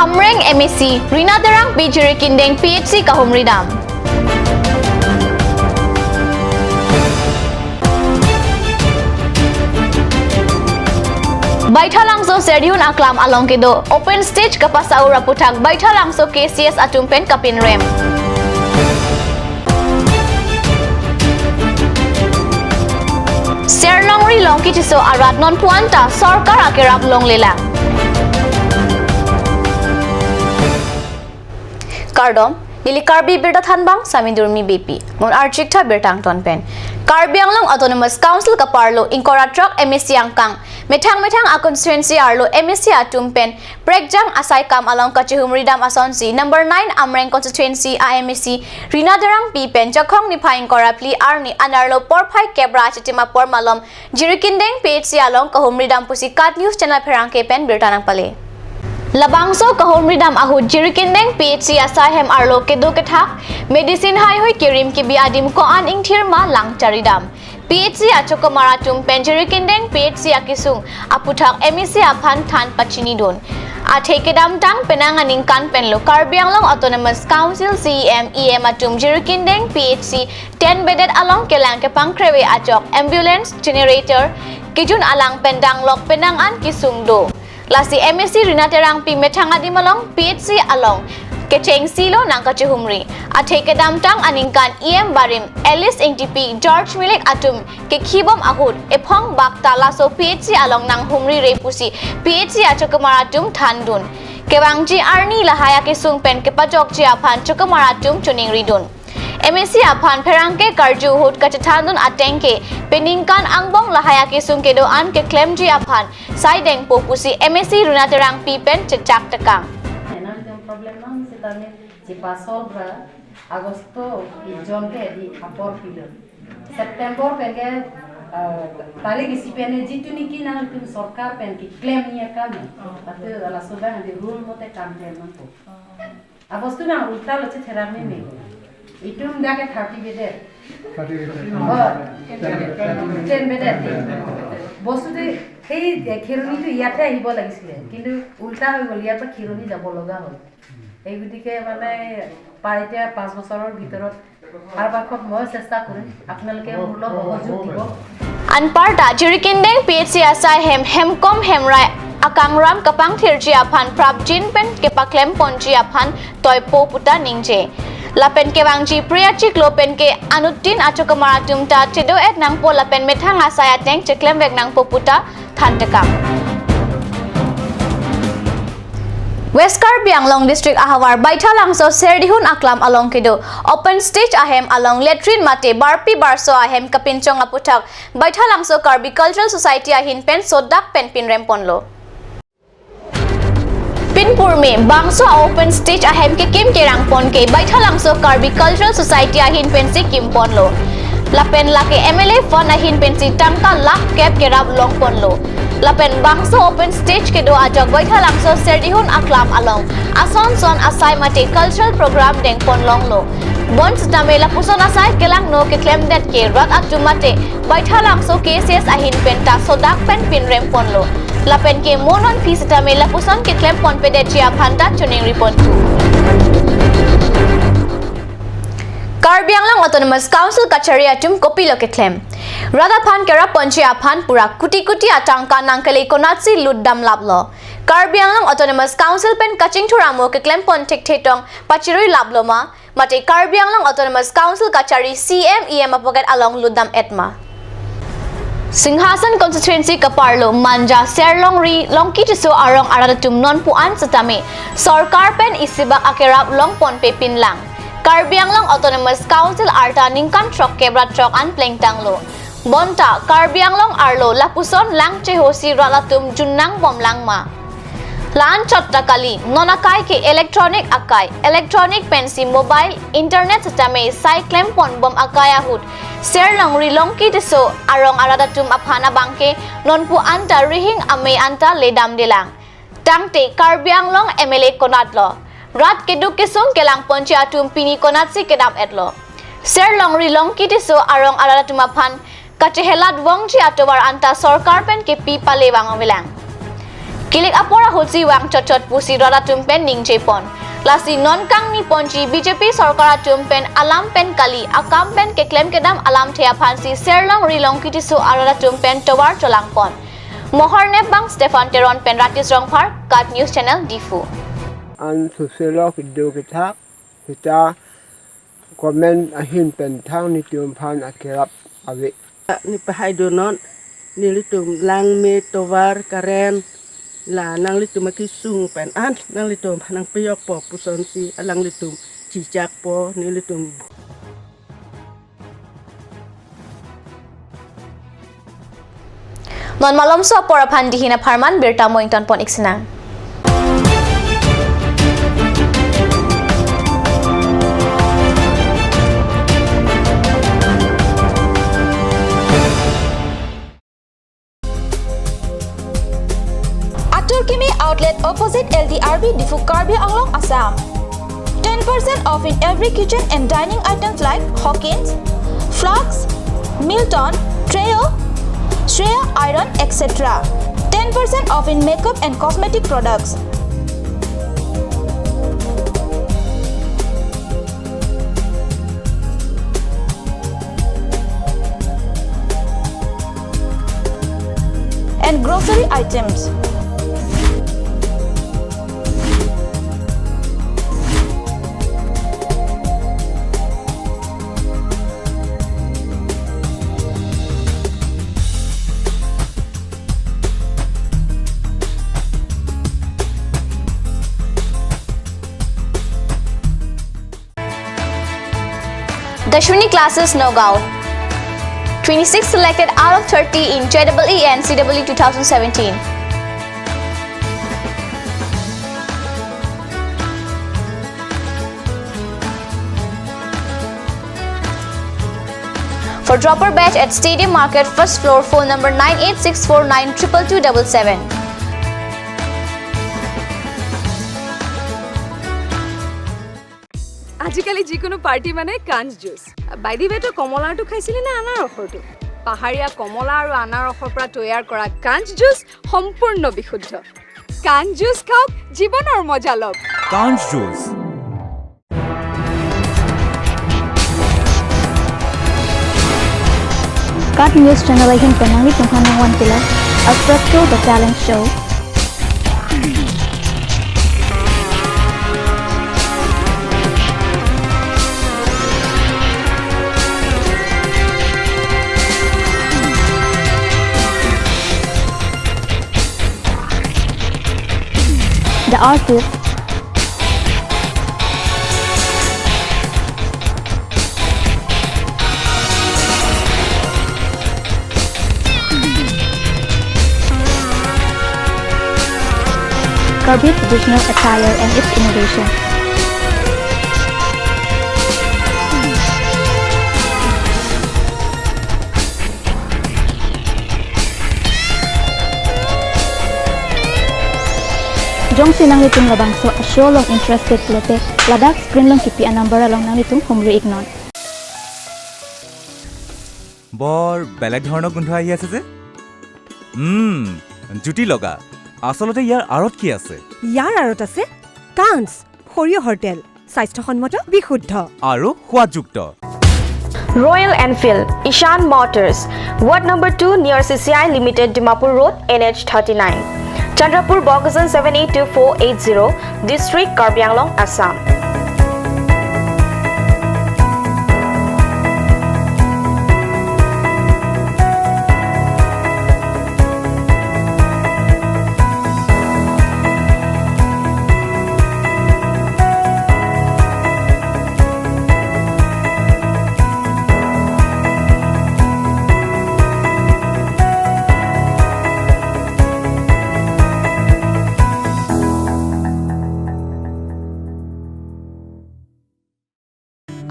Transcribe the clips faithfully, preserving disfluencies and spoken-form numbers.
Amreng M A C Rina Terangpi Jirikindeng P H C kahumri dam. Baithalangso Serdihun Aklam along kedo open stage kapasau ra aputhak Baithalangso K C S atum pen kapinrem. Serlongri Longki Tisso arat nonpu anta sorkar akerap longlelang. Kardom, neli Karbi Birta Thanbang, Sami Durmi Beypi. Mo archik tha birta angton pen. Karbi Anglong Autonomous Council kaparlo ingkoi ra throk M A C angkang methang methang a constituency arlo M A C atum pen prekjang asai kam along kachihumri dam asonsi number nine Amreng constituency a M A C Rina Terangpi pen Jakhong niphai ingkoi ra phli arni anerlo porphai kep ra achitim apor malom Jirikindeng P H C along kahumri dam pusi KAT News Channel pherangke pen birta nangpale. Labangso kahumri dam ahut Jirikindeng P H C asai hem arlo kedo kethak, medicine haihui kerim kebi adim ko-an ingthir ma lang chari dam. P H C achokomar atum pen Jirikindeng P H C akesung aputhak M A C aphan than pachini dun. Athe kedamtang penang aningkan penlo Karbi Anglong Autonomous Council C E M E M atum Jirikindeng P H C ten bedded along kelang kepangkreve ajok ambulance, generator, kejun alang pen danglok penang an kesung do. Lasi M A C Rina Terangpi methang adim along P H C along kechengsi lo nangkachihumri. Athe kedamtang aningkan E M barim Alice Ingtipi, George Milik atum kekhibom ahut ephong bak ta laso P H C along nanghumri re pusi P H C achokomar atum than dun. Kevangji arni lahai akesung pen kepajokji aphan chokomar atum choningri dun. M A C aphan pherangke karju ahut kachethan dun ateng ke peningkan angbong lahai akesung kedo an keklemji aphan sai dengpo pusi M A C Rina Terangpi pen chechak tekang. Enam jam problem nang sitame si pasol bra Agosto ijon ke di apor pilo. September pen ke, eh, tarik isi pen jitu niki nangtum sorkar pen keklem ni akam. Atu ala subang di rule mote kam klem nangpo. Abostu nang ulta lo chetherak ni me. Itum dak ke thirty bedded. Thirty bedded. Oh, ten bedded. Bostu de, সেই, এ, খেৰণিটো ইয়াতে আহিব লাগিছিলে, কিন্তু উল্টা হৈ গ'ল, ইয়াৰ পৰা খেৰণি যাব লগা হ'ল। এই গতিকে মানে পাৰ, এতিয়া পাঁচ বছৰৰ ভিতৰত কাৰোবাক মই চেষ্টা কৰিম, আপোনালোকে মোৰ লগত সহযোগ দিব। Anparta Jirikindeng P H C asai hem Hemkom Hemrai akangram kapangthirji aphan prapjin pen kepaklem ponji aphan toipo puta ningje. Lapen kevangji pri achiklo pen ke anuttin achokomar atum ta chedo-et nangpo lapen methang asai ateng cheklemvek nangpo puta than tekang. West Karbi Anglong District ahavar Baithalangso Serdihun Aklam along kedo open stage ahem along latrine mate barpi barso ahem kapinchong aputhak Baithalangso Karbi Cultural Society ahin pen sodak pen pinrem ponlo. Pinpurme bangso open stage ahem kekim kerang pon ke Baithalangso Karbi Cultural Society ahin pensi kim ponlo. Lapen lake M L A fund ahin pensi tangka lakh kep kerap long ponlo. Lapen bangso open stage kedo ajok Baithalangso Serdihun Aklam along ason son asai mate cultural program deng pon longlo. Bonsitame lapuson asai kelangno keklemdet ke rat atum mate Baithalangso K C S ahin penta sodak pen pinrem ponlo. Lapen ke mo non phi sitame lapuson keklem ponpedetji aphan ta choningri ponthu. Karbi Anglong Autonomous Council kachari atum kopilo keklem. Rat aphan kerap ponji aphan pura kuti kuti atangka nangkele konatsi lut damlaplo. Karbi Anglong Autonomous Council pen kachingthur amo keklem pon thekthe tong pachirui laplo ma, mate Karbi Anglong Autonomous Council kachari C M E M apocket along lut dam-et ma. Singhason constituency kaparlo Manja Serlongri Longki Tisso arong arat atum nonpu an sitame sorkar pen isibak akerap long ponpe pinlang. Karbi Anglong Autonomous Council arta ningkan throkkep ra throk an plengtanglo. Bonta Karbi Anglong arlo lapuson lang chehosi rat atum junnang bomlang ma. La-an chot ta kali, non akai ke electronic akai, electronic pensi mobile, internet sitame sai klem pon bom akai ahut Serlongri Longki Tisso arong arat atum aphan abang ke nonpu anta rihing amei anta ledamdelang. Tangte Karbi Anglong M L A konatlo? Rat keduk kesung kelang ponji atum pini konatsi kedam-etlo? Serlongri Longki Tisso arong arat atum aphan kachehelat vongji atovar anta sorkar pen kepi pale vang avelang. Kilik apor ahutsi vang chotchot pusi rat atum pen ningje pon. Lasi non kangni ponji B J P sorkar atum pen alam pen kali, akam pen keklem kedam alamthe aphansi Serlong Rilong kitiso arat atum pen tovar cholang pon. Mohor nepbang Stephen Teron pen Ratis Rongphar, KAT News Channel, Diphu. An suselok do kethak, sita government ahin pen thang netum aphan akerap ave. Ne pahai do non, nelitum langme, tovar, current, la nanglitum akesung pen an nanglitum aphan nangpejokpo pusonsi alanglitum chichakpo nelitum. Non malomso apor aphan dihin apharman birta mo ingtonpon iksinang. Atur Kimi Outlet, opposite L D R B, Diphu, Karbi Anglong, Assam. Ten percent off in every kitchen and dining items like Hawkins, Flask, Milton, Trio, Shreya Iron, et cetera. Ten percent off in makeup and cosmetic products. And grocery items. Dashwini Classes, Nagaon. Twenty-six selected out of thirty in J E E and C E E two thousand seventeen. For dropper batch at Stadium Market, first floor, phone number nine eight six four nine triple two double seven. আজিকালি যিকোনো পাৰ্টি মানে কাঞ্চ juice. By the ৱে, তই কমলাৰটো খাইছিলি নে আনাৰসৰটো? পাহাৰীয়া কমলা আৰু আনাৰসৰ পৰা তৈয়াৰ কৰা কাঞ্চ জুচ সম্পূৰ্ণ বিশুদ্ধ। কাঞ্চ জুচ খাওক, জীৱনৰ মজা লওক। কাঞ্চ juice. KAT News Channel ahin pen nanglitum aphan nangvan pilo Astro Show, The Talent Show. The Artist. Karbi traditional attire and its innovation. Jongsi nanglitum labangso a-show along interested pulote, ladak screen along kipi a-number along nanglitum humri iknon. বৰ বেলেগ ধৰণৰ গোন্ধ আহি আছে যে। উম, জুতি লগা। আচলতে ইয়াৰ আঁৰত কি আছে? ইয়াৰ আঁৰত আছে কাঞ্চ, সৰিয়হৰ তেল, স্বাস্থ্যসন্মত, বিশুদ্ধ। আৰু সোৱাদযুক্ত। Royal Enfield, Ishan Motors, Ward number two near C C I Limited, Dimapur Road, N H thirty-nine, Chandrapur, Bokajan seven eight two four eight zero, District, Karbi Anglong, Assam.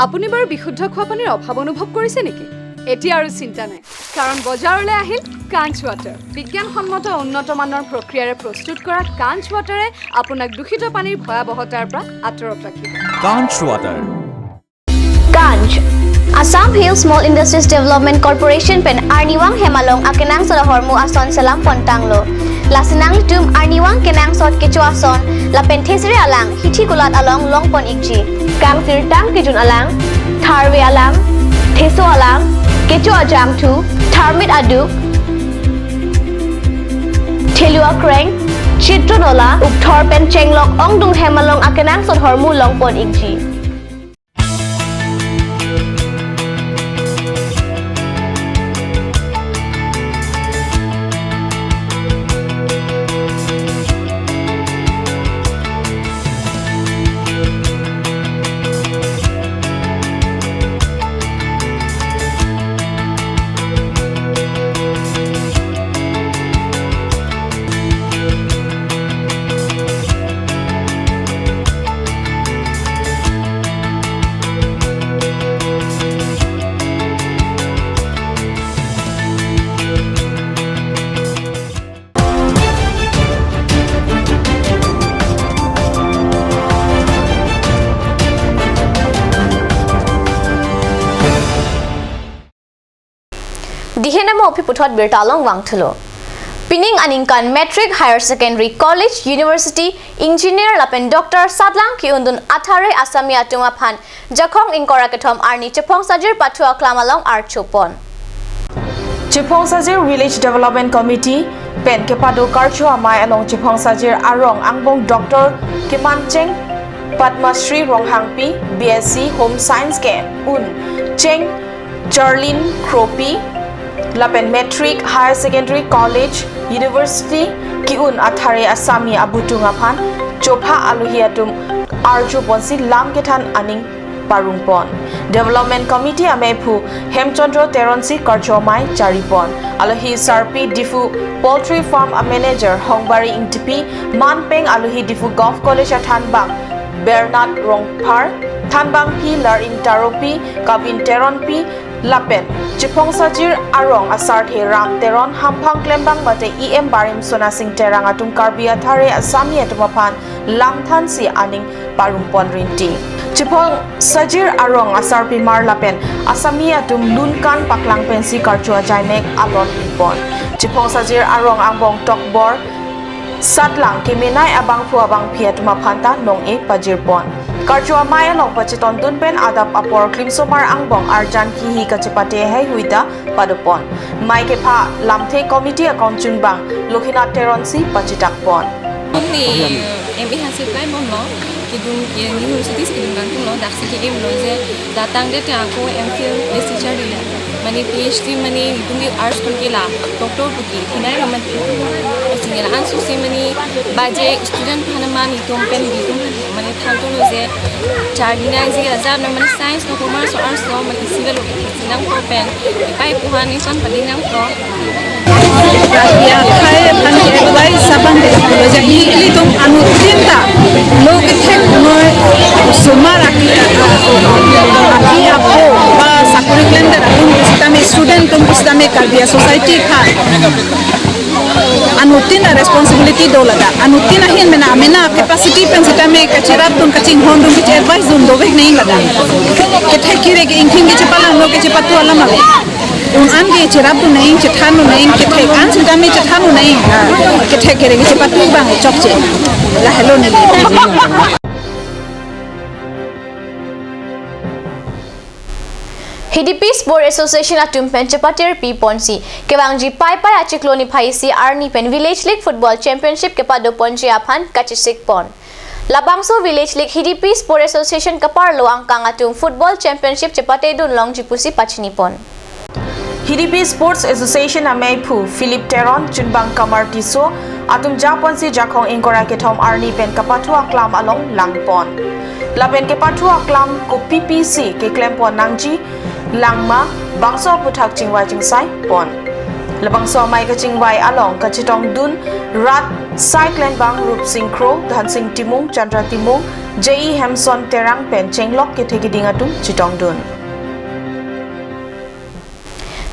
আপুনি বাৰু বিশুদ্ধ খোৱা পানীৰ অভাৱ অনুভৱ কৰিছে নেকি? এতিয়া আৰু চিন্তা নাই, কাৰণ বজাৰলৈ আহিল কাঞ্চ ৱাটাৰ। বিজ্ঞানসন্মত উন্নত মানৰ প্ৰক্ৰিয়াৰে প্ৰস্তুত কৰা কাঞ্চ ৱাটাৰে আপোনাক দূষিত পানীৰ ভয়াৱহতাৰ পৰা আঁতৰত ৰাখিব। কাঞ্চ water. Kanch, Assam Hill Small Industries Development Corporation pen arnivang hem along akenangsot ahormu ason selam pontanglo. Lasi nanglitum arnivang kenangsot kecho ason lapen thesere alang hithi kulat along longpon ikji. Kangsirtang kejun alang, tharve alang, theso alang, kecho ajangthu, tharmit aduk, thelu akreng, chitron ola, ukthor pen chenglok ongdung hem along akenangsot ahormu longpon ikji. Dihen amo aphi puthot birta along vangthulo. Pining aningkan Matric, Higher Secondary, College, University, Engineer lapen Doctor satlang ke-undun athare asami atum aphan Jakhong ingkoi ra kethom arni Chephongsajir pathu aklam along archupon. Chephongsajir Village Development Committee pen kepado karcho amei along Chephongsajir arong angbong Doctor kemancheng Padma Shri Ronghangpi, B S C Home Science ke-un cheng Charlene Kropi, lapen Matric, Higher Secondary, College, University ke-un athare asami abutung aphan chopha alohi atum archuponsi lam kethan aning parungpon. Development Committee amephu Hemchandra Teronsi karcho amei charipon. Alohi sarpi Diphu Poultry Farm a Manager Hongbari Ingtipi, manpeng alohi Diphu Govt College athanbang Bernard Rongphar, thanbangpi Larin Taropi, Kabin Teronpi, lapen Chephongsajir arong asarthe Ram Teron, hamphang klembang mate E M barim Sonasing Terang atum Karbi athare asami atum aphan lamthansi aning parungpon rinti. Chephongsajir arong asarpimar lapen asami atum lunkan paklang pensi karcho ajaimek alon pipon. Chephongsajir arong angbong Tokbor satlang kemenei abangphu abangphi atum aphanta nong-e pajirpon. Karcho amei along pachetongdun pen adap apor klimsomar angbong arjan kihi kachepate heihui ta padopon. Mei kepha lamthe committee akongchunbang Lokinath Teronsi pachitakpon. Ni M A hasil klai bomlo, kedun ke universities kedun kangtung lo, daksi ke-em lo je, datang de te ako M Phil best teacher dile. Mane P H D mane itum ke arts atum ke la, doctor atum ke, hinai raman singela ansu si mane baje student phanaman itum pen itum mane thanto lo je, chardi nai ji ajar na mane science no commerce no arts no mane isi velo ke sinang ko pen, ipai puhan ipan padinang ko. Ya, khai aphan ke advice aphan ke, jadi ilitum anuttin ta lo kethek noi osomar aki, aki apo ba sakori klem de atum pusitame student atum pusitame Karbi society aphan anuttin a responsibility do ladak. Anuttin ahin mena amena capacity pen sitame kacherapdun kachinghondun kache-advice dun dovek nai ladak. Kethek kere ke ingthing kachepalang lo kachepatu alam ave. Un-an ke cherapdun nai, chethandun nai, kethek an sitame chethandun nai. Ah, kethek kere kachepatu abang chokche. Lahelo neli. Hidipi Sport Association atum pen chepatir piponsi kevangji Paipai achiklo niphai isi arni pen Village League Football Championship kepadoponji aphan kachisikpon. Labangso Village League Hidipi Sport Association kaparlo angkang atum Football Championship chepatedun longji pusi pachinipon. Hidipi Sports Association ameiphu Philip Teron, chunbang Kamar Tisso atum japonsi Jakhong ingkoi ra kethom arni pen kapathu aklam along langpon. Lapen kepathu aklam kopi pisi keklempon nangji langma bangso aputhak chingvai chingsaipon. Labangso amei kachingvai along kachetongdun rat sai klembang Rupsing Kro, Dhansing Timung, Chandra Timung, J E Hemson Terang pen chenglok kethe keding atum chetongdun.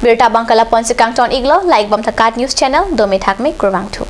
Birta abang ke lapu-ansi kangton iklo, like bom tha KAT News Channel, dome thakme, kurvangthu.